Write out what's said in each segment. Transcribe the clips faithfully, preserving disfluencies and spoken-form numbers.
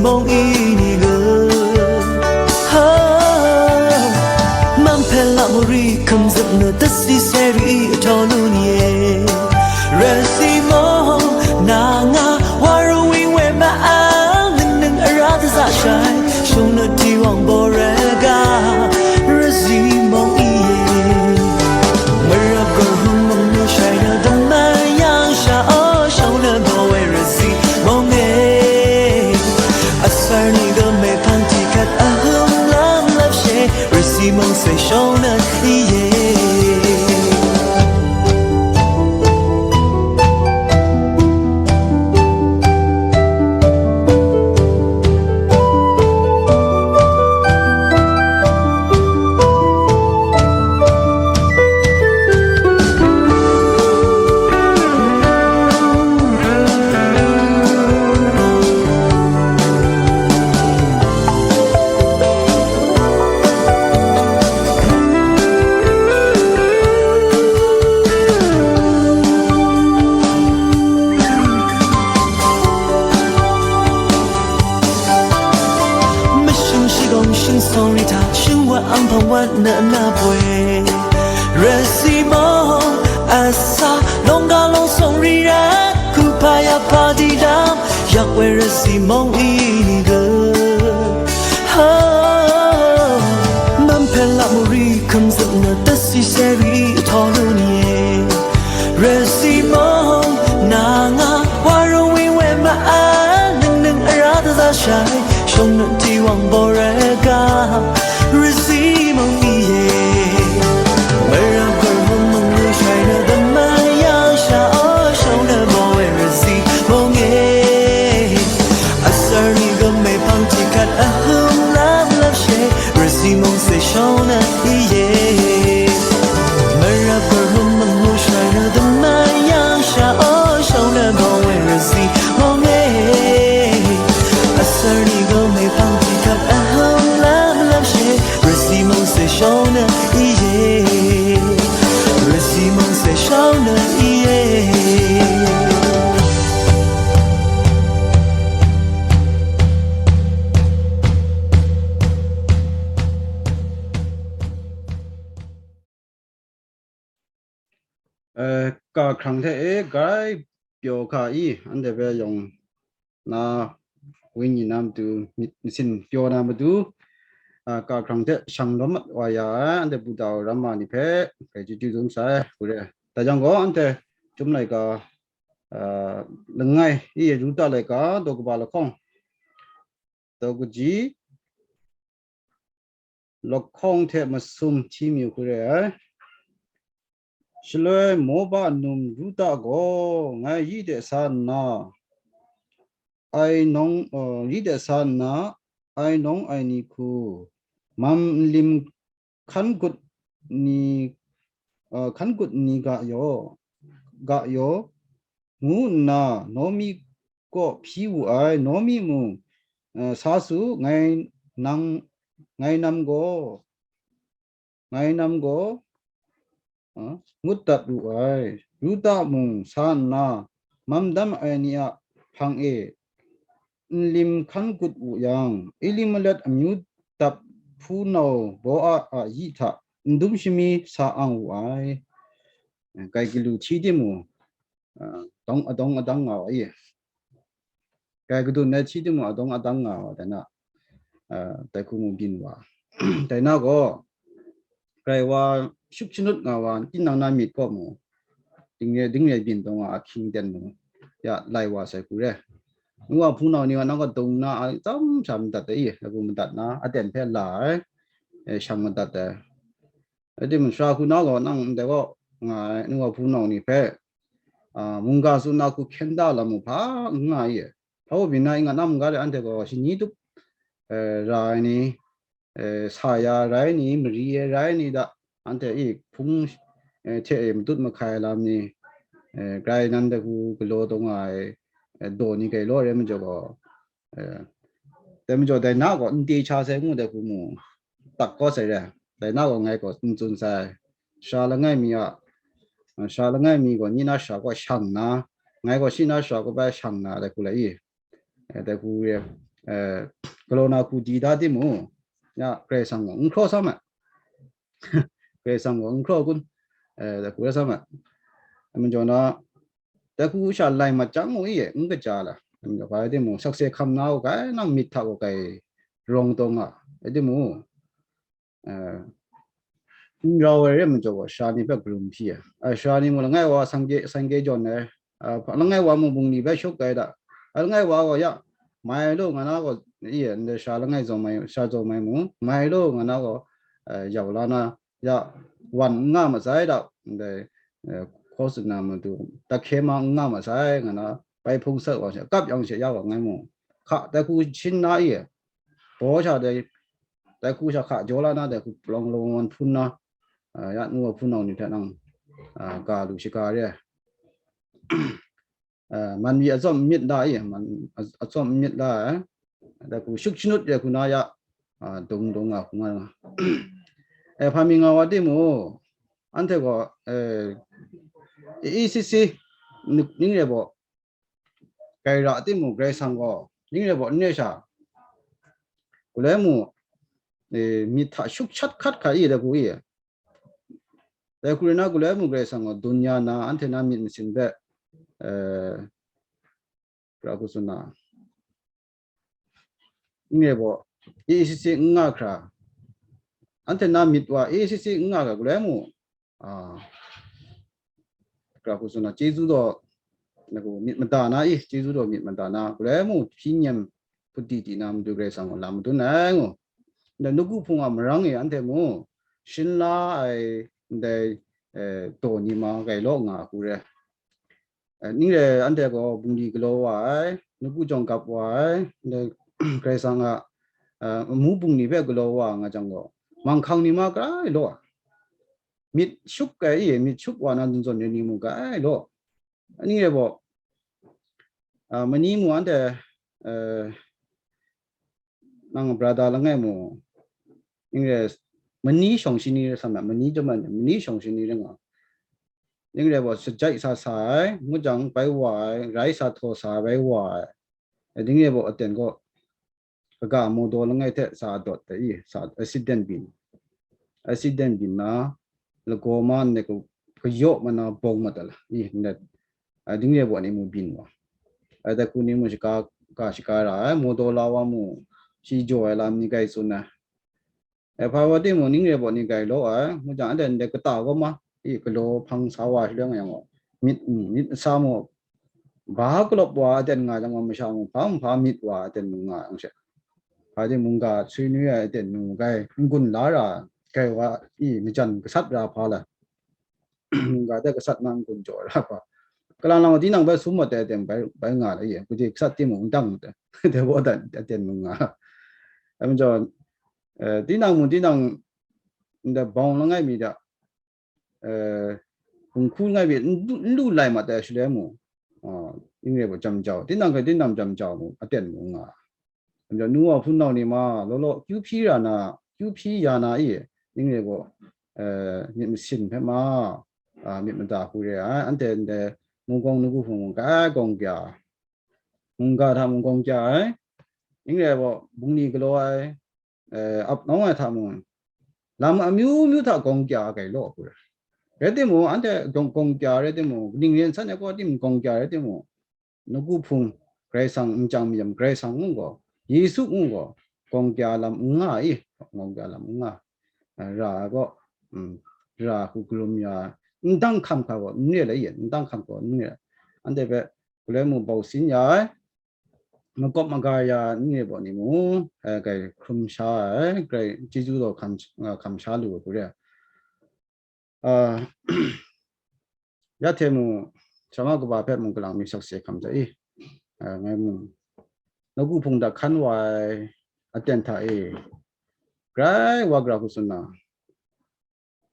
风雨里的，哈，满片拉姆里，看着那的西塞里头路耶，热西蒙，那nga，瓦如因为马安，能能阿拉的扎塞，兄弟提旺波热嘎，热西蒙耶。Mara gurhun mung nu shai na dum man yang sha o shong na bo we rasi mong e. Asar ni ga me pang ti kat ahum lam lap she rasi mong se shong na i ye. 没信息共信送你他，信我安排我那那不会。Resi mong asa long ga long song ri ra, kupa ya pa di dam, yak we resi mong i ni ga. Ha, man pen la muri kum zuk na tasi seri tolu ni e. Resi mong na nga, wa ru wi we ma a, ning ning ara da za shai, shong na ti wang bo re ga. Resi mong i e. Mara kar mong mong lu shai na dam ma yang sha o, shong na bo we resi mong e. Asar ni ga me pang ti kat ahum lam lam she, resi mong se shong na i e. Mara kar mong mong lu shai na dam ma yang sha o, shong na bo we resi mong e. Asar ni ga me pang ti kat ahum lam lam she, resi mong se shong na i e. Resi mong se shong na i e. Eh, ka hkrang hte e grai pyaw hka i, anhte hpe yawng na wenyi na matu, myit masin pyaw na matu, ah, ka hkrang hte shang lawm mat wa ya ai, anhte Buda ramma ni hpe grai chyeju dum sai, hku re. Dai jang gaw, anhte Chyum laika, ah, langai i Ruta laika, daw kaba lahkawng, daw kaji, lahkawng hte masum hti mi hku re ai. Shaloi Moba num Ruta gaw ngai yi de sa nna, ai nawng, uh, yi de sa nna, ai nawng ai ni hku, mam nlim hkan gut ni, uh, hkan gut ni ga yaw, ga yaw, ngu nna Naomi kaw hpyi wu ai. Naomi mung, eh, sa su, ngai nang, ngai nam gaw, ngai nam gaw, eh, ngut dat wu ai. Ruta mung sa nna, mam dam ai ni a hpang e nlim hkan gut wu yang, Elimelek amyu dap hpunau Boa a yi hta n dum shami sa ang wu ai. Kai galu hti timung, ah, dawng adawng adang nga wa i. Kai gadun ai hti timung adawng adang nga wa, dai na, ah, dai hku mu byin wa. Dai na gaw, grai wa shuk shanut nga wa, tinang na myit kaw mu, ding re, ding re byin taw nga ahkying ten mu, ya, lai wa sai hku re. Nu wa hpunau ni wa, nang gaw dung na a, tsam sha madat ai i, dai hku madat na, aten hpe la ai, e, shang madat ai. Rai timung, sara hku na gaw nang ndai kaw nga ai, nu wa hpunau ni hpe, a, mungga tsun na hku hkyen da lam mu hpa n nga i. Hpa byin na, inga na mungga de anhte gaw shani tup, e, ra ai ni, e, sa ya rai ni, mari e rai ni da, anhte i hpung, e, hte e matut mahkai lam ni, e, grai nan dai hku galaw taw nga ai, e, daw ni grai law rai majaw gaw, e, dai majaw dai na gaw n te cha sai ngu dai hku mu, tak kawt sai re, dai na gaw ngai gaw n tsun sai. Sara langai mi a, sara langai mi gaw ni na sara kaw shang nna, ngai gaw shi na sara kaw bai shang nna dai hku lai i, e, dai hku re, eh, galaw na hku di da timung, ya, Karai Kasang gaw n hkraw sa ma. Karai Kasang gaw n hkraw kun, eh, da hku da sa ma. Majaw na, da hku sha lai mat jang mung, i e, n kaja la. Majaw, bai timung, sakse hkam na gaw, kai nang myit hta gaw kai rawng taw nga. Rai timung, eh, n rau ai re majaw gaw, sara ni hpe galum hpyi ai. A, sara ni mung langai wa sangke, sangke jawn ai, a, langai wa mung bungli hpe shuk ai da. A, langai wa gaw ya, mai lu nga na gaw, i, ndai sara langai zawn mai, sara zawn mai mung, mai lu nga na gaw, eh, yau la na, ya, wan n nga masai da, ndai, eh, hkaw tsun na matu, tahkye ma n nga masai nga na, bai hpung sat wa she, kap yang she ya wa ngai mung, hka, dai hku shin na i, baw sha dai, dai hku sha hka jaw la na, dai hku palawng lawan hpun na, ah, ya nu wa hpunau ni hte nang, ah, ga lu shaga re ai. Ah, man mi atsawm myit la i, man a-, atsawm myit la ai. Dai hku shuk shanut dai hku na ya, ah, dung dung nga hku nga nga. Eh, hpa mi nga wa timung, anhte gaw, eh, i, i si si, ning, ning re baw, kai ra timung, Karai Kasang gaw, ning re baw, n re sha, galoi mung, eh, myit hta shuk shat hkat hkat i, dai hku i. Dai hku rai na, galoi mung Karai Kasang gaw, dun ya na, anhte na myit masin hpe, eh, pra hku tsun na, ning re baw, i si si n nga hkra, anhte na myit wa, i si si n nga hkra, galoi mung, ah, pra hku tsun na, chyeju daw, na ku, myit mada na i, chyeju daw myit mada na, galoi mung hpyi nyem hput di di na matu Karai Kasang gaw lam madun ai ngu. Ndai nawku hpung a marang e anhte mung, shin la ai ndai, eh, daw ni ma gai law nga hku re. Eh, ning re anhte gaw bungli galaw wa ai, nawku jawng gap wa ai, ndai Karai Kasang a, eh, amu bungli hpe galaw wa nga jang gaw, manghkang ni ma grai law, myit shuk ai i, myit shuk wa na dun zawn ni mung grai law. Ning re baw, ah, mani mung anhte, eh, nang brother langai mung, ning re, mani shawng shani re sa na, mani jaman, mani shawng shani re nga. Ning re baw, sajai sa sa ai, ngut jang bai wa ai, rai sa htaw sa ai, bai wa ai. Ning re baw, aten gaw, kaga mawdaw langai hte sa dawt ai, sa accident byin. Accident byin na, lagaw ma nne ka-, kayaw ma na bawng mat ai la, i, ndat. A, ning re baw ni mung byin wa. A, dai hku ni mung shaka, ka shaka ra ai, mawdaw la wa mung, shi jaw ai lam ni grai tsun ai. E, hpa wa timung ning re baw ni grai law ai, ngu jang, anhte ndai kata gaw ma, i, galaw hpang sa wa shaloi nga yang gaw, myit, mm, myit masa mung, ba galawp wa aten nga jang gaw, masha mung hpa mung hpa myit wa aten mung nga yang she. Hpa timung ga sui nwi ai aten mung gai n-gun la ra, gai wa, i, majan gasat ra hpa la. Mungga hte gasat na n-gun jaw ra hpa. Kalang lang tinang bai sum mat ai aten bai, bai nga la ye. Kaji gasat timung n dang mat ai. Dai baw dan aten mung nga. Dai majaw, eh, tinang mung tinang ndai bawng langai mi hta, eh, hkungku langai mi n lu, n lu lai mat ai shaloi mung, ah, ning re baw jam jau. Tinang hkrai tinang jam jau mung, aten mung nga. Anhte nu wa hpunau ni ma, law law, kyu hpyi ra na, kyu hpyi ya na i, ning re gaw, eh, myit masin hpe ma, ah, myit mada hku re ai, anhte ndai mungkawng nawku hpung mung kai gawng kya, mungga hta mung gawng kya ai, ning re gaw, bungli galaw ai, eh, ap nawng ai hta mung, lam amyu myu hta gawng kya ai grai law hku re. Rai timung, anhte gawng, gawng kya rai timung, ning ren san ai kaw tim gawng kya rai timung, nawku hpung, Karai Kasang n chyam mayam, Karai Kasang ngu gaw, Yesu ngu gaw, gawng kya lam n nga i, gawng kya lam n nga, ra ai gaw, mm, ra hku galum ya, n dang hkam hkra gaw, n re lai i, n dang hkam gaw, n re. Anhte hpe, galoi mung bau sin ya ai, makawp maga ya, n re baw ni mung, eh, grai hkrum sha ai, grai chyeju daw hkam, hkam sha lu ai hku re. Ah, ya hte mung, shanga kaba hpe mung kalang mi sakse hkam hta i, ah, ngai mung, nawku hpung hta hkan wa ai aten hta e, grai wa gara hku tsun na,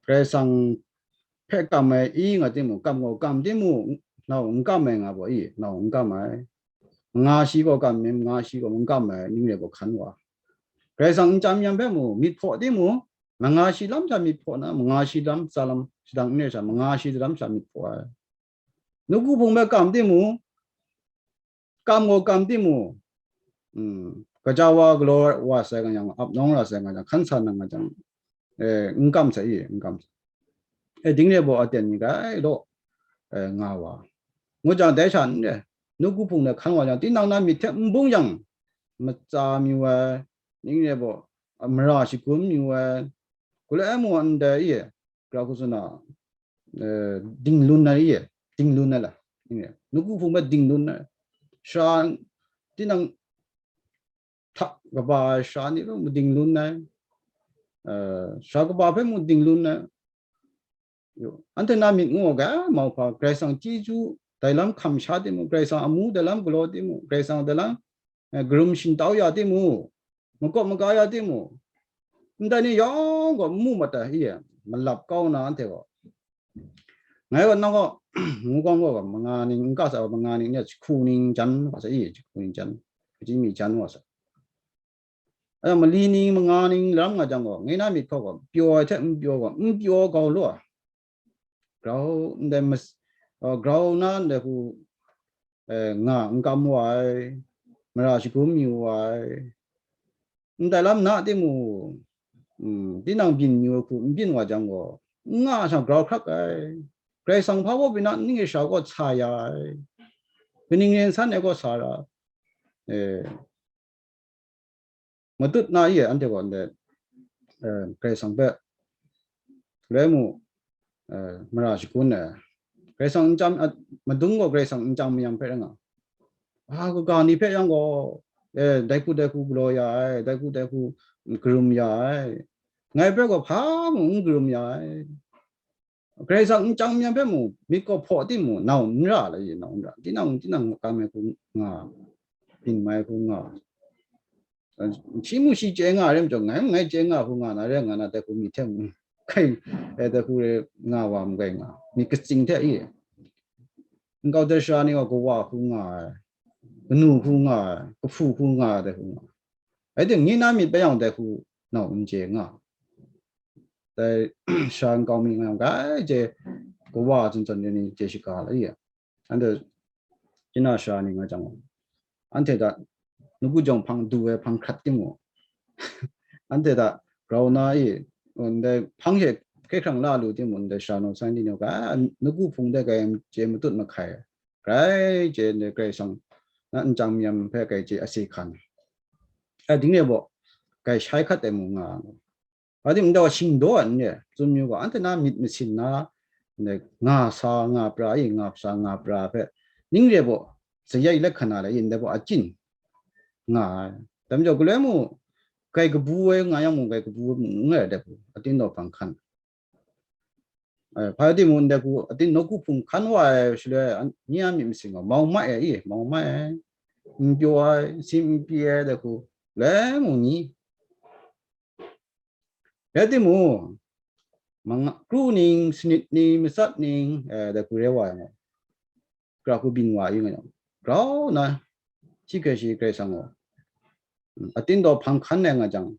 Karai Kasang hpe kam ai i nga timung, kam gaw kam timung, nau n kam ai nga baw i, nau n kam ai. Manga shi gaw kam ai, manga shi gaw n kam ai, ning re gaw hkan wa. Karai Kasang n chyam mayam hpe mung, myit hpaw timung, manga shi lam sha myit hpaw na, manga shi lam, tsa lam, shadang n re sha, manga shi lam sha myit hpaw ai. Nawku hpung hpe kam timung, kam gaw kam timung, mm, Gaja wa galaw wa sai nga yang, ap nawng ra sai nga yang, hkan sa nang nga jang, eh, n kam sai i, n kam sai. Eh, ding re baw aten ni ga ai law, eh, nga wa. Ngu jang dai sha n re, nawku hpung de hkan wa jang, tinang na myit hte n bung yang, matsa mi wa, ning re baw, mara shagun mi wa, gulai mu ndai i, grau ku suna, eh, dinglun na i, dinglun na la, ning re, nawku hpung ba dinglun na, sha, tinang hta kaba ai sha ni hpe mu dinglun ai, eh, sha kaba hpe mu dinglun ai. Yo, anhte na myit ngu ga, mauhpa, Karai Kasang chyeju, dai lam hkam sha timung, Karai Kasang amu dai lam galaw timung, Karai Kasang dai lam, eh, karum shingtau ya timung, makawp maga ya timung, ndai ni yawng gaw n mu mat ai, i, malap kau na anhte gaw. Ngai gaw nang gaw, ngu kawng gaw manga ning, n ka sa gaw manga ning, jahku ning jan wa sa, i, jahku ning jan, kaji mi jan wa sa. Aja mali ning, manga ning lam nga jang gaw, ngai na myit hkaw gaw, pyaw ai hte n pyaw gaw, n pyaw gau law, grau ndai mas, uh, grau na ndai hku, eh, nga n kam wa ai, mara shagun mi wa ai, ndai lam na timung, mm, tinang byin mi wa hku n byin wa jang gaw, n nga ai sha grau hkrak ai. Karai Kasang hpa gaw pyi na, ning e sha gaw sa ya ai. Kaning ren san ai gaw sa ra, eh, matut na i, anhte gaw ndai, eh, Karai Kasang hpe, rai mu, eh, mara shagun ai. Karai Kasang n chyam, a, madung gaw Karai Kasang n chyam mayam hpe rai nga. A, kaga ni hpe yang gaw, eh, dai hku dai hku galaw ya ai, dai hku dai hku karum ya ai. Ngai hpe gaw hpa mung n karum ya ai. Karai Kasang n chyam mayam hpe mung, myit gaw hpaw timung, nau n ra la, i, nau n ra. Tinang, tinang kam ai hku nga, byin mai hku nga. Shi mu shi chye nga ai rai majaw, ngai, ngai chye nga hku nga na rai nga na, dai hku myit hte mung, kai, eh, dai hku rai nga wa mu kai nga. Myit katsing hte i, nkau dai sara ni gaw kawa hku nga ai, kanu hku nga ai, kahpu hku nga ai, dai hku nga ai. Rai timung, nye na myit bai yang dai hku nau n chye nga. Dai sara nkau mi nga yang, grai chye, kawa zawn zawn ni chye shaga la i. Anhte chyeju sara ni nga jang, anhte hta nawku jawng hpang du ai hpang hkrat timung, anhte hta grau na i, ndai hpang hte hkrai hkrang la lu timung, ndai sara nawng sai ni naw ga, nawku hpung de grai chye matut mahkai, grai chye ndai Karai Kasang na n chyam mayam hpe grai chye ase hkan. Ai, ding re baw, grai shai hkat ai mung nga. Hpa timung, ndai wa shingdaw ai n re, tsun yu ga, anhte na myit masin na, ndai nga sa, nga pra i, nga sa, nga pra hpe, ning re baw, sayai let hkan na le, ndai baw achyin nga ai. Dai majaw, galoi mung, grai kabu ai nga yang mung, grai kabu ai mung n rai, dai hku, atin daw hpang hkan. Eh, hpa timung, ndai hku, atin nawku hpung hkan wa ai shaloi, an-, nye a myit masin gaw, mau mai ai i, mau mai ai, n pyaw ai, sim n pyi ai, dai hku, galoi mung ni. Rai timung, manga, kru ning, sanit ning, matsat ning, eh, dai hku rai wa ai nga, gra hku byin wa ai nga yang, grau na, shi hkrai shi Karai Kasang gaw, mm, atin daw hpang hkan ai nga jang,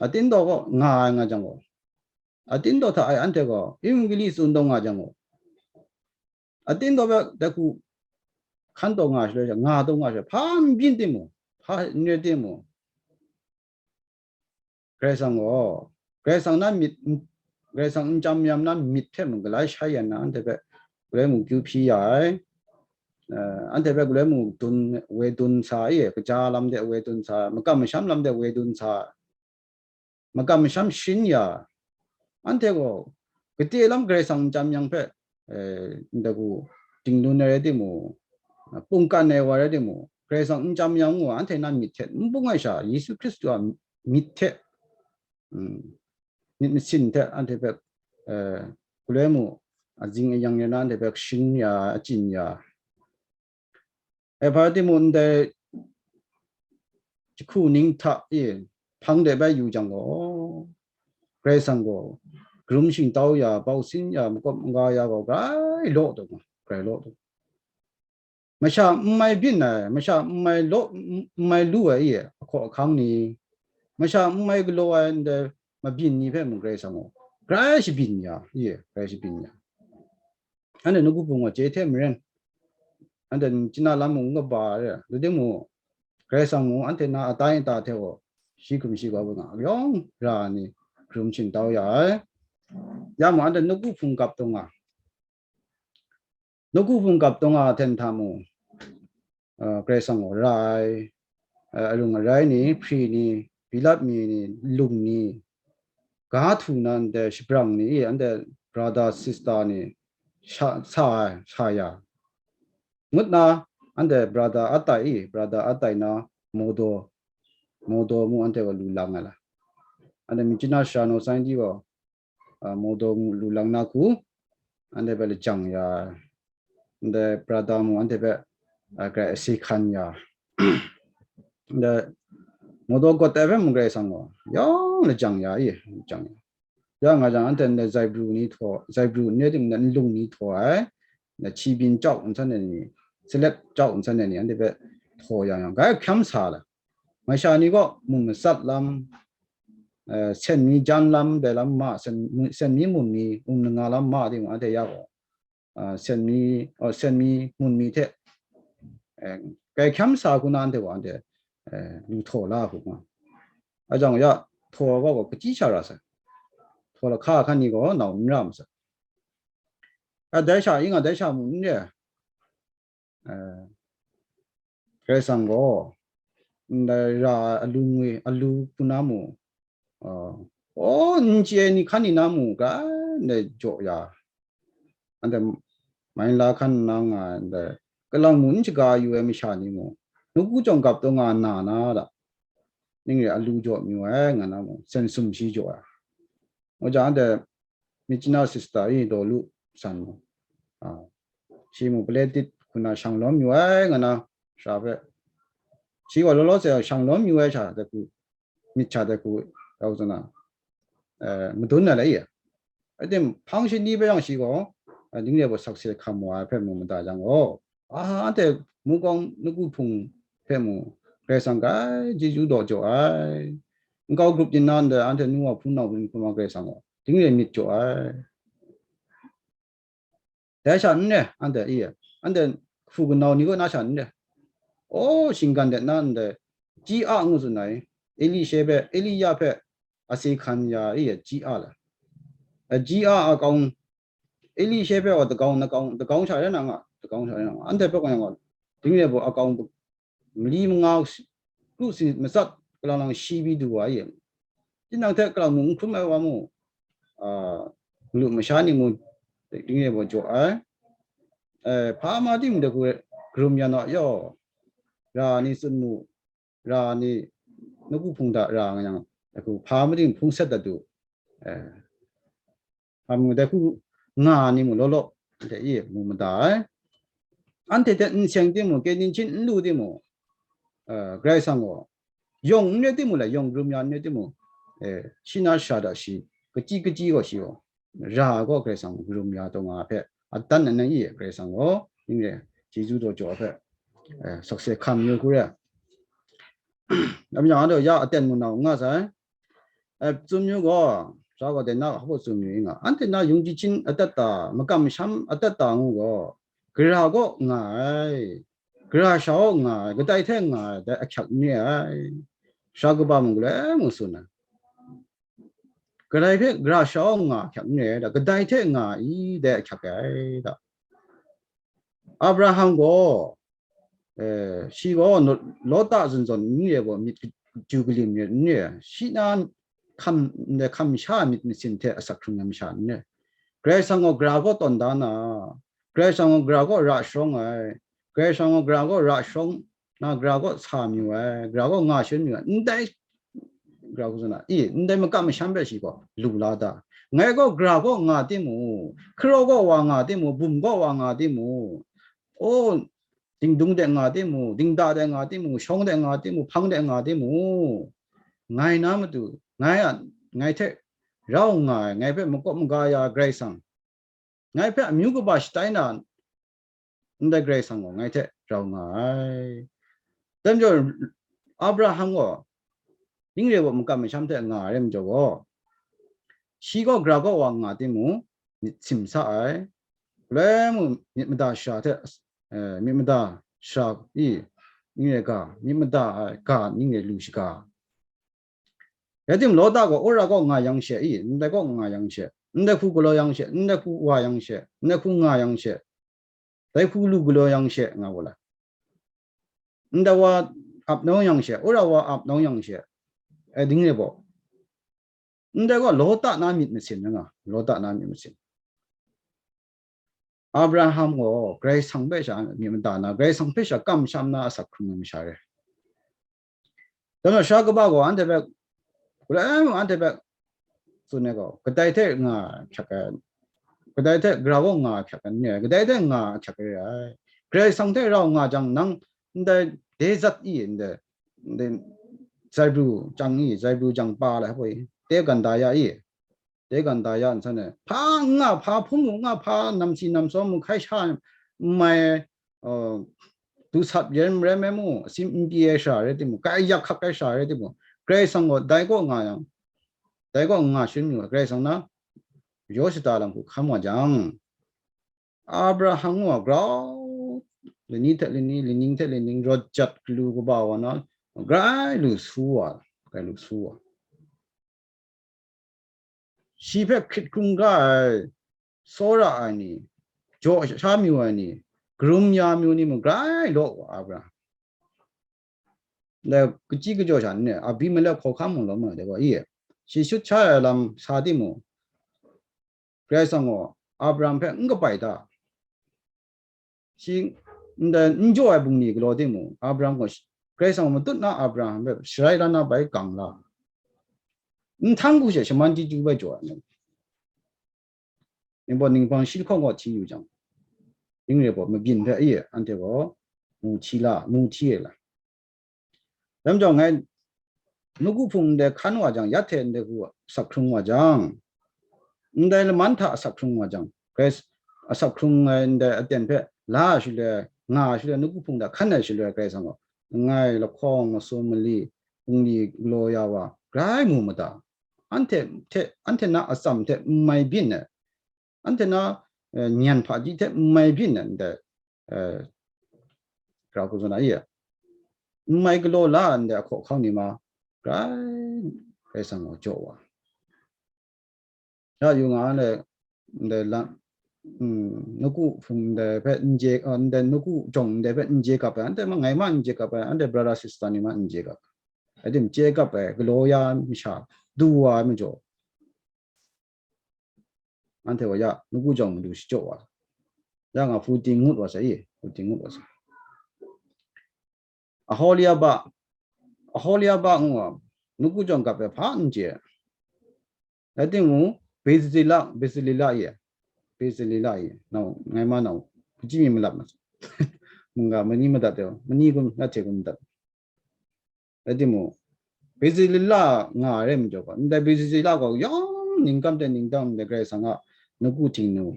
atin daw gaw nga ai nga jang gaw, atin daw hta e anhte gaw Evangelist tsun taw nga jang gaw, atin daw hpe dai hku hkan taw nga shaloi, nga taw nga shaloi, hpa n byin timung, hpa n re timung, Karai Kasang gaw, Karai Kasang na myit, Karai Kasang n chyam mayam na myit hte mung galai shai yan na, anhte hpe galoi mung kyu hpyi ya ai. Eh, anhte hpe galoi mung dun, woi dun sa i, kaja lam de woi dun sa, makam masham lam de woi dun sa, makam masham sharin ya, anhte gaw kade lam Karai Kasang n chyam mayam hpe, eh, ndai hku dinglun ai rai timung, pungkan ai wa rai timung, Karai Kasang n chyam mayam ngu anhte na myit hte n bung ai sha, Yesu Hkristu a myit hte, mm, myit masin hte anhte hpe, eh, galoi mung azing ayang rai na anhte hpe sharin ya, achyin ya. E, hpa timung, ndai jahku ning hta e hpang de bai yu jang gaw, Karai Kasang gaw, karum shingtau ya, bau sin ya, makawp maga ya gaw, grai law taw nga, grai law taw. Masha n mai byin ai, masha n mai law, n mai lu ai, i, ahkaw ahkang ni, masha n mai galaw ai, ndai mabyin ni hpe mung Karai Kasang gaw, grai shabyin ya, i, grai shabyin ya. Anhte nawku hpung gaw chye hte maren, anhte chyeju lam mung n kaba re, rai timung, Karai Kasang mung anhte na atai ata hte gaw, shi hkum shi ga nga yawng ra ni hkrum shingtau ya ai. Ya mung anhte nawku hpung gap taw nga, nawku hpung gap taw nga hten hta mung, uh, Karai Kasang gaw ra ai, uh, arung arai ni, hpri ni, bilap mi ni, lung ni, ga htu na ndai shabrang ni, anhte brother sister ni sha, sa ai, sa ya. Ngut na, anhte brother atai i, brother atai na modo, modo mu anhte wa lu lang ai la. Anhte mi china sha no sai di wa, uh, modo mu lu lang na ku, anhte pe lajang ya, anhte brother mu anhte pe, uh, grai asi hkan ya. Anhte modo got ai pe mu Karai Kasang gaw, yawng lajang ya i, lajang ya. Ya nga jang, anhte ndai zaibru ni htaw, zaibru n rai timung, nlung ni htaw ai, na chi byin chau nsan ai ni, selek chau nsan ai ni, anhte pe htaw yang yang, grai hkyam sa la. Mai sha ni gaw, mung matsat lam, eh, sen mi jan lam, dai lam ma, sen, sen mi mun mi, um nga lam ma, di mu, anhte ya gaw, ah, sen mi, oh, sen mi, mun mi hte, eh, grai hkyam sa hku na anhte wa anhte, eh, lu htaw la hku nga. A jang ya, htaw ai gaw gaw kachyi sha ra sai. Htaw lahka hkan ni gaw nau n ra ma sai. A dai sha, ing a dai sha mu n re ai. Eh, Karai Kasang gaw, ndai ra ai alu ngwi, alu hku na mu, uh, oh, n chye ai ni hkan ni na mu, ga ndai jaw ya. Anhte mai la hkan na nga ai ndai, kalang mu n shaga yu ai masha ni mu, nawku chyawm gap taw nga na na da. Ning re alu jaw mayu ai, nga na mu, sen sum shi jaw ai. Ngu jang anhte, mi china sister i daw lu san mu. Ah, shi mu pale dit hku na shang lawm yu ai, nga na sha hpe. Shi gaw law law se shang lawm yu ai sha de hku, myit sha de hku, rau zana, eh, madun na lai ya. Ai tim, hpang shani bai yang shi gaw, eh, ning re baw sakse hkam wa ai hpe mu mada jang gaw, a, anhte mungkawng nawku hpung hpe mu, Karai Kasang grai chyeju daw jaw ai. Nkau grup yin na ndai, anhte nu wa hpun nau hpun hpun wa Karai Kasang gaw, ning re myit jaw ai. Dai sha n re, anhte i, anhte hpu kanau ni kaw na sha n re. O, shinggan de na ndai, ji a ngu tsun ai, Elisha hpe, Eliya hpe, asi hkan ya i, ji a la. A ji a a kau, Elisha hpe wa dagaung, nagaung, dagaung sha rai na nga, dagaung sha rai na nga. Anhte hpe kau yang gaw, ding re baw a kau mali manga, kru sinit matsat, kalang lang shi bi du wa i. Tinang hte kalang mung n hkrum ai wa mu, a, galu masha ni mung, ding re baw jaw ai. Eh, hpa ma ting de hku, karum ya na yaw, ra ni tsun mu, ra ni, nawku hpung hta ra nga yang, dai hku hpa mating hpung set dat du, eh, hpa mu dai hku nga ni mu law law, de i mu mada ai. Anhte hte n seng timung, kye ning hpyi n lu timung, eh, Karai Kasang gaw, yawng n re timung le, yawng karum ya n re timung, eh, shi na sha da shi, kachyi kachyi gaw shi gaw, ra gaw Karai Kasang karum ya taw nga hpe, adan anan i Karai Kasang gaw, ning re, chyeju daw jaw hpe, eh, sakse hkam yu hku re. Lam yang a daw ya aten mu na nga sai. Eh, tsun yu gaw, sha gaw de na hpaw tsun yu i nga. Anhte na yung jahchin adat ta, makam masham adat ta ngu gaw, gara gaw nga ai, gara sha gaw nga ai, kadai hte nga ai, dai ahkyak n re ai. Sha kaba mung galoi mung tsun ai. Kadai hpe gara sha gaw nga ahkyak n re ai da, kadai hte nga i dai ahkyak ai da. Abraham gaw, eh, shi gaw no-, Lota zawn zawn n re gaw, myit kaju kalim re n re, shi na hkam, ndai hkam sha myit masin hte asak hkrung ai masha n re. Karai Kasang gaw gara kaw tawn da na, Karai Kasang gaw gara kaw ra sharawng ai, Karai Kasang gaw gara kaw ra sharawng na, gara kaw sa mayu ai, gara kaw nga sharawng mayu ai, ndai gara kaw zawn na, i, ndai makam masham hpe shi gaw lu la da. Ngai gaw gara kaw nga timung, hkaraw kaw wa nga timung, bum kaw wa nga timung, o, dingdung de nga timung, dingda de nga timung, shawng de nga timung, hpang de nga timung, ngai na matu, ngai a, ngai hte rau nga ai, ngai hpe makawp maga ya Karai Kasang, ngai hpe amyu kaba shatai na ndai Karai Kasang gaw ngai hte rau nga ai. Dai majaw, Abraham gaw ning re gaw makam masham hte nga ai rai majaw gaw, shi gaw gara kaw wa nga timung, myit sim sa ai. Galoi mung myit mada sara hte, eh, myit mada sara i, ning re ga, myit mada ai ga ning re lu shaga. Rai timung, Lawta gaw, Ura kaw nga yang she i, ndai kaw nga yang she, ndai hku galaw yang she, ndai hku wa yang she, ndai hku nga yang she, dai hku lu galaw yang she, nga wa la. Ndai wa ap nau yang she, Ura wa ap nau yang she, e, ding re baw. Ndai gaw Lawta na myit masin nga, Lawta na myit masin. Abraham gaw Karai Kasang hpe sha myit mada na, Karai Kasang hpe sha kamsham na asak hkrung ai masha re. Dai majaw, sara kaba gaw anhte hpe, galai mung anhte hpe tsun ai gaw, kadai hte nga hkyak ai, kadai hte grau gaw nga hkyak ai, kadai hte nga hkyak ai. Karai Kasang hte rau nga jang, nang ndai de zat i, ndai, ndai zaibru jang i, zaibru jang pa lai hpoi, de ganda ya i, de ganda ya nsan e, hpa n nga, hpa hpung mu nga, hpa namsi namsawm mu, hkai sha n mai, uh, dusat yen rai mai mu, asim n pyi ai sha rai timung, kai yak hkak ai sha rai timung, Karai Kasang gaw dai kaw nga yang, dai kaw nga shin mu, Karai Kasang na yaw shata lam hku hkam wa jang, Abraham wa grau, lani hte lani, lining hte lining, rawt jat galu kaba wa na, grai lu su wa, grai lu su wa. Shi hpe hkrit hkungga ai, tsawra ai ni, jaw sha mayu ai ni, karum ya mayu ni mung grai law wa, Abraham. Dai kachyi kajaw sha ni, Abimelek hkawhkam mung law ma, dai gaw, i, shi shut sha ai lam sa timung, Karai Kasang gaw Abraham hpe n kabai ta? Shi ndai n jaw ai bungli galaw timung, Abraham gaw, Karai Kasang matut na Abraham hpe sharai la na bai gang la, nhtang hku she shaman chyeju bai jaw ai. Ningbaw ninghpang shi lahkawng gaw hti yu jang, ning re baw mabyin hpe e, anhte gaw mu hti la, mu hti e la. Dai majaw ngai nawku hpung ndai hkan wa jang, ya hte ndai hku asak hkrung wa jang, ndai laman hta asak hkrung wa jang, Karai asak hkrung ai ndai aten hpe la shaloi, nga shaloi, nawku hpung hta hkan ai shaloi, Karai Kasang gaw, langai lahkawng, masum mali, bungli galaw ya wa, grai mu mada. Anhte hte, anhte na atsam hte n mai byin ai, anhte na, eh, nyan hpaji hte n mai byin ai ndai, eh, grau hku zawn ai, n mai galaw la ai ndai ahkaw ahkang ni ma, grai, Karai Kasang gaw jaw wa. Ya yu nga ai, ndai la, mm, nawku hpung ndai hpe n je, ah, ndai nawku jawng ndai hpe n je gap ai, anhte ma ngai ma n je gap ai, anhte brother sister ni ma n je gap ai. Rai tim, chye gap ai, galaw ya masha, du wa ai majaw, anhte wa ya nawku jawng madu shachyaw wa, ya nga hpu ting ngut wa sai, hpu ting ngut wa sai. Aholiaba, Aholiaba ngu wa, nawku jawng gap ai hpa n chye. Rai timung, Bezalila, Bezalila ye, Bezalila ye, nau, ngai ma nau, hpaji mi malap ma, mungga mani madat de, mani kun, na hte kun madat. Rai timung, Bezalila nga ai rai majaw gaw, ndai Bezalila gaw yawng ningkam hte ningkam ndai Karai Kasang a nawku htingnu,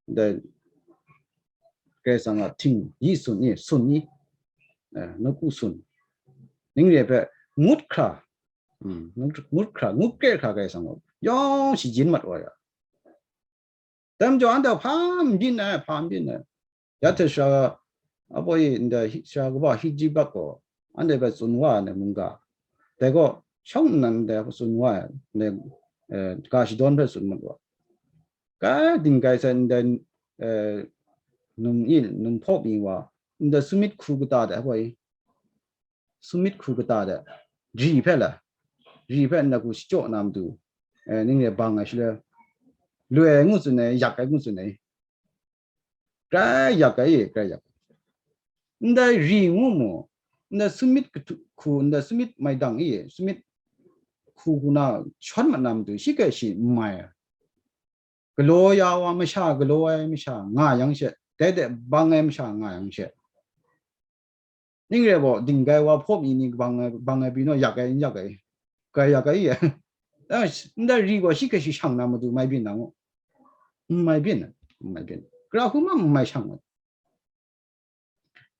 ndai Karai Kasang a hting yi sun ni, sun ni, eh, nawku sun, ning re hpe ngut hkra, mm, ngut, ngut hkra, ngut kre hkra Karai Kasang gaw yawng shajin mat wa ya. Dai majaw anhte hpa n byin ai, hpa n byin ai. Ya hte sara, apo e ndai hi-, sara kaba Hijibak gaw anhte hpe tsun wa ai mungga, dai gaw shawng nnan ndai hpe tsun wa ai, ndai, eh, ga shadawn hpe tsun mat wa. Kai dinggai sai ndai, eh, num i, num hpaw mi wa, ndai sumit hku kata de, apo e sumit hku kata de, ri hpe la, ri hpe nna hku shachyaw na matu, eh, ning re bang ai shaloi, loi ai ngu tsun ai, yak ai ngu tsun ai, grai yak ai, grai yak ai. Ndai ri ngu mu, ndai sumit kahtu-, hku, ndai sumit maidang e, sumit hku hku na shawn mat na matu, shi hkrai shi n mai ai. Galaw ya wa masha, galaw ai masha nga yang she, dai de bang ai masha nga yang she. Ning re baw, dinggai wa hpaw mi ni bang ai, bang ai pyi naw, yak ai, n yak ai, grai yak ai, eh, ndai ri gaw shi hkrai shi shang na matu mai byin na ngu. N mai byin, n mai byin. Gara hku ma n mai shang ai.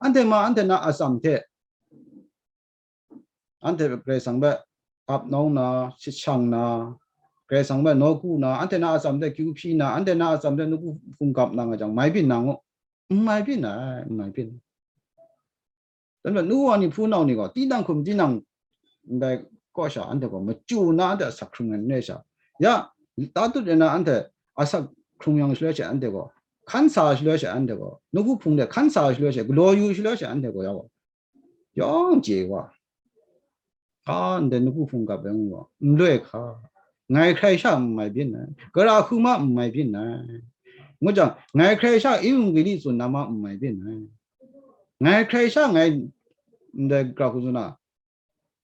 Anhte ma, anhte na atsam hte, anhte Karai Kasang hpe ap nau na, shachang na, Karai Kasang hpe nawku na, anhte na atsam hte kyu hpyi na, anhte na atsam hte nawku hpung gap na nga jang, mai byin na ngu. N mai byin ai, n mai byin. Dai majaw, nu wa ni, hpunau ni gaw, tinang hkum tinang ndai kaw sha anhte gaw machyu nna anhte asak hkrung ai n re sha, ya, tatut rai nna anhte asak hkrung yang shaloi she anhte gaw, hkan sa shaloi she anhte gaw, nawku hpung de hkan sa shaloi she, galaw yu shaloi she anhte gaw ya gaw, yawng chye wa. A, ndai nawku hpung gap ai ngu gaw, n loi hka, ngai hkrai sha n mai byin ai, gara hku ma n mai byin ai, ngu jang, ngai hkrai sha Evangeli tsun na ma n mai byin ai, ngai hkrai sha ngai ndai gara hku tsun na,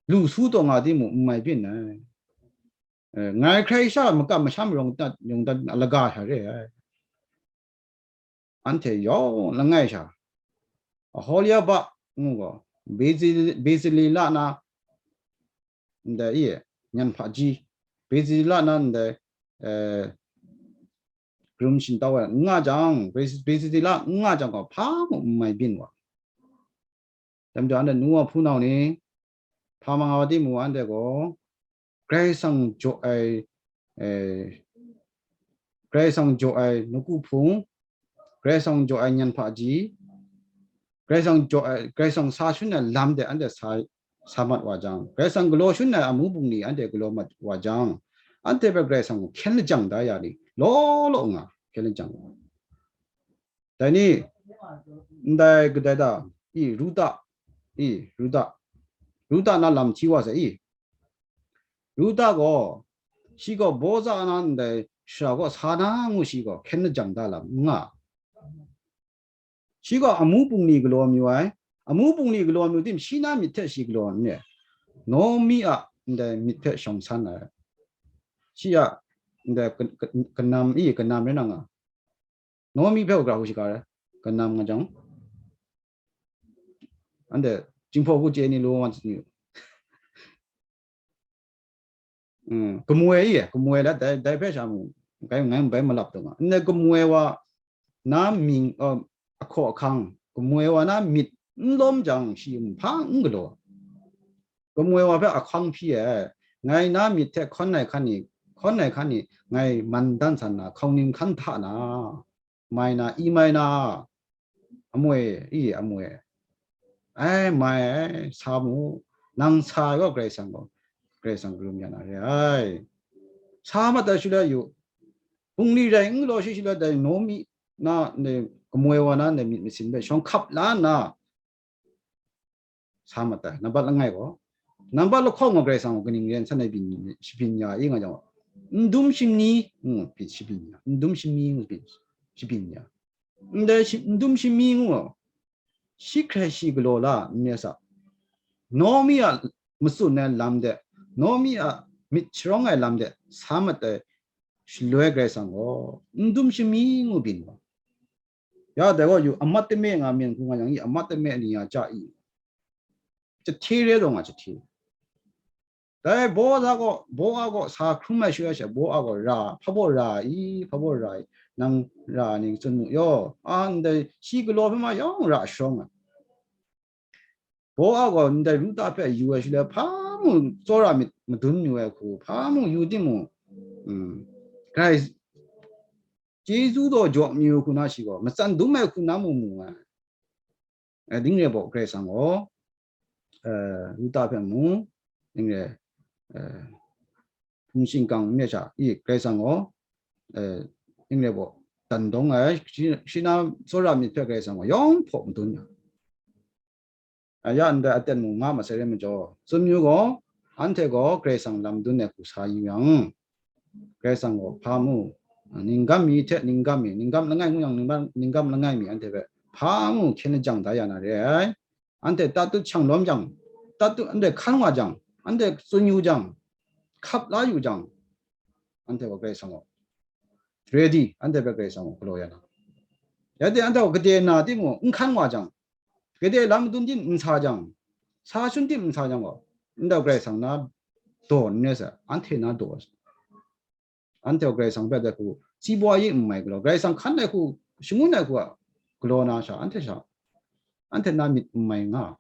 lu su taw nga timung n mai byin ai. Eh, ngai hkrai sha makam masham yawng dat, yawng dat laga sha re ai. Anhte yawng langai sha, Aholiaba ngu gaw, Bezali-, Bezalila na ndai i, nyan hpaji, Bezalila na ndai, eh, karum shintau ai n nga jang, Bez-, Bezalila n nga jang gaw, hpa mung n mai byin wa. Dai majaw anhte nu wa hpunau ni, hpa manga wa timung anhte gaw, Karai Kasang jaw ai, eh, Karai Kasang jaw ai nawku hpung, Karai Kasang jaw ai nyan hpaji, Karai Kasang jaw ai, Karai Kasang sa shun ai lam de anhte sa, sa mat wa jang, Karai Kasang galaw shun ai amu bungli anhte galaw mat wa jang, anhte hpe Karai Kasang hkyen lajang da ya ni, law law nga hkyen lajang wa. Dai ni, ndai kadai da, i, Ruta, i, Ruta, Ruta na lam hti wa sai i, Ruta gaw, shi gaw Boaza na ndai shara kaw sa na ngu shi gaw hkyen lajang da lam n nga. Shi gaw amu bungli galaw mayu ai, amu bungli galaw mayu tim, shi na myit hte shi galaw n re, Naomi a ndai myit hpe shawng san ai. Shi a ndai ka-, ka-, kanam, i, kanam rai na nga. Naomi hpe gara hku shaga ai, kanam nga jang, anhte Jinghpaw Gu chye ni lu wan ni. Mm, kamu ai i, kamu ai la, dai, dai hpe sha mung, ngai, ngai bai malap taw nga. Ndai kamu ai wa na mying, uh, ahkaw ahkang, kamu ai wa na myit n lawm jang, shi hpa n galaw. Kamu ai wa hpe ahkang hpyi ai, ngai na myit hte hkawn ai hkan ni, hkawn ai hkan ni, ngai man dan san na, hkau ning hkan hta na, mai na, i mai na, amu e, i, amu e. Ai, mai ai, sa mu, nang sa ai gaw Karai Kasang gaw, Karai Kasang karum ya na re ai. Sa mat ai shaloi yu, bungli rai n galaw shi shaloi dai Naomi na, ne, kamu ai wa na, ne myit masin hpe shawng hkap la nna, sa mat ai, nambat langai gaw, nambat lahkawng gaw Karai Kasang gaw kaning ren san ai byin, shabyin ya i nga jang, n dum shimni ngu byin shabyin ya, n dum shimni ngu byin shabyin ya. Ndai shi, n dum shimni ngu gaw, shi hkrai shi galaw la n re sa, Naomi a matsun ai lam de, Naomi a myit sharawng ai lam de sa mat ai shaloi Karai Kasang gaw, n dum shimni ngu byin wa. Ya, dai gaw yu, amat tame nga myen hku nga yang i, amat tame ni ya ja i, jahte re taw nga jahte. Dai Boaza gaw, Boaza gaw sa hkrum ai shaloi she, Boaza gaw ra, hpa baw ra i, hpa baw ra i, nang ra ni tsun mu yaw, a, ndai shi galaw hpe ma yawng ra shawng ai. Boaza gaw ndai Ruta hpe yu ai shaloi, hpa mung tsawra myit madun yu ai hku, hpa mung yu timung, mm, Karai chyeju daw jaw mayu hku na shi gaw, matsan dum ai hku na mung mu ai. Eh, ding re baw Karai Kasang gaw, eh, Ruta hpe mu, ding re, eh, hpung shingkang n re sha, i, Karai Kasang gaw, eh, ding re baw, dan dawng ai, shi, shi na tsawra myit hpe Karai Kasang gaw yawng hpaw madun ya. Aya ndai aten mung nga masai re majaw, tsun yu gaw, anhte gaw Karai Kasang lam dun ai hku sa yu yang, Karai Kasang gaw hpa mu, ninggam mi hte ninggam mi, ninggam langai ngu yang ninggam, ninggam langai mi anhte hpe hpa mu hkyen lajang da ya na re ai. Anhte tatut shang lawm jang, tatut anhte hkan wa jang, anhte tsun yu jang, hkap la yu jang, anhte gaw Karai Kasang gaw ready, anhte hpe Karai Kasang gaw galaw ya na. Ya de, anhte gaw gade na timung, n hkan wa jang, gade lam madun ting n sa jang, sa shun ting n sa jang gaw, ndau Karai Kasang na daw n re sai, anhte na daw sai. Anhte gaw Karai Kasang hpe dai hku, si baw yi n mai galaw, Karai Kasang hkan ai hku, shangun ai hku a galaw na sha, anhte sha, anhte na myit n mai nga.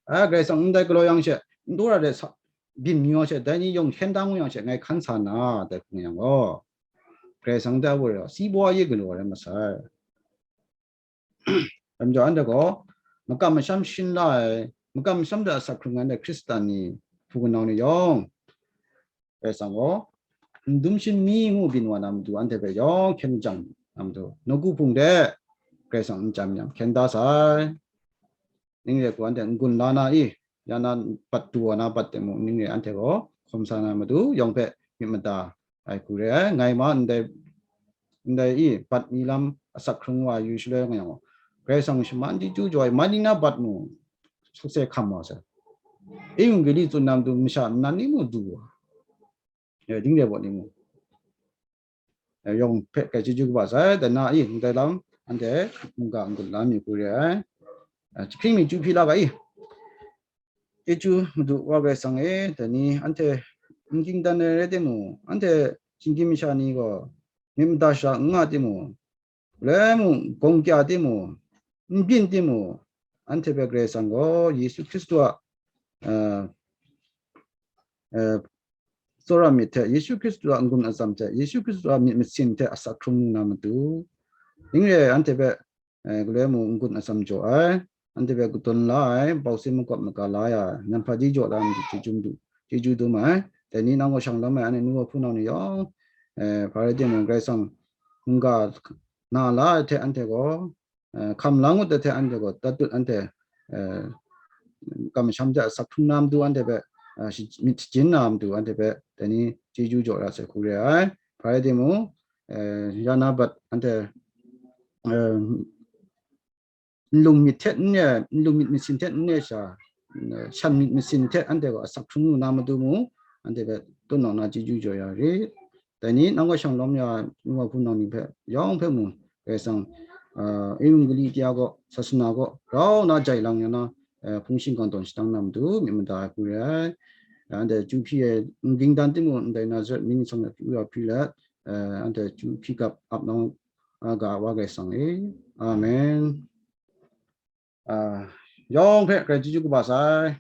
A, Karai Kasang ndai galaw yang she, n daw ra de sa, byin mayu yang she, dai ni yawng hkyen da ngu yang she, ngai hkan sa na, dai hku yang gaw, Karai Kasang dai wa rai, si baw yi galaw rai masai. Dai majaw anhte gaw, makam masham shin la ai, makam masham hta asak hkrung ai Hkristan ni, hpu kanawn ni yawng, Karai Kasang gaw, n dum shin mi ngu byin wa na matu, anhte hpe yawng hkyen jang na matu, nawku hpung de Karai Kasang n chyam yang hkyen da sai. Ning re hku anhte n-gun la na i, ya na bat du wa na bat de mung, ning re anhte gaw hkawm sa na matu, yawng hpe myit mada ai hku re ai. Ngai ma ndai, ndai i, bat mi lam asak hkrung wa yu shaloi nga yang, Karai Kasang shaman chyeju jaw ai, man ning na bat mung, sakse hkam wa sai. Evangeli tsun na matu masha nnan ni mung du wa, eh, ding re baw ni mung, eh, yawng hpe grai chyeju kaba sai, dai na i, ndai lam, anhte mungga n-gun la mi hku re ai. Eh, jahpring mi chyu hpyi la ga i, chyeju Madu wa Karai Kasang e, dai ni anhte n ging dan ai rai timung, anhte shinggyim masha ni gaw myit mada shara n nga timung, galoi mung gawng kya timung, n byin timung, anhte hpe Karai Kasang gaw Yesu Hkristu a, eh, eh, tsawra myit hte, Yesu Hkristu a n-gun atsam hte, Yesu Hkristu a myit masin hte asak hkrung na matu. Ning re ai anhte hpe, eh, galoi mung n-gun atsam jaw ai, anhte hpe kadawn la ai, bausin makawp maga la ya ai, nan hpaji jaw la ai matu chyeju dum, chyeju dum ai. Dai ni nang gaw shang lam ai, anhte nu wa hpunau ni yawng, eh, hpa rai timung, Karai Kasang mungga na la ai hte anhte gaw, eh, hkam la ngut ai hte anhte gaw, tatut anhte, eh, kamsham hte asak hkrung na matu anhte hpe, eh, shi-, myit shajin na matu anhte hpe, dai ni chyeju jaw ra sai hku re ai. Hpa rai timung, eh, ya na bat anhte, eh, nlung myit hte n re, nlung myit masin hte n re sha, eh, shan myit masin hte anhte gaw asak hkrung lu na matu mung, anhte hpe tut nau na chyeju jaw ya rit. Dai ni nang gaw shang lawm ya ai nu wa hpunau ni hpe yawng hpe mung, Karai Kasang, ah, Evangeli tia gaw, sasana gaw, grau na jai lang ya na, eh, hpung shingkang tawn shadang na matu myit mada ai hku re ai. Anhte chyu hpyi ai, n ging dan timung, ndai Nazaret myi ni hta e pyi wa hpyi let, eh, anhte chyu hpyi gap ap nau, ah, ga wa Karai Kasang e. Amen. Ah, yawng hpe grai chyeju kaba sai.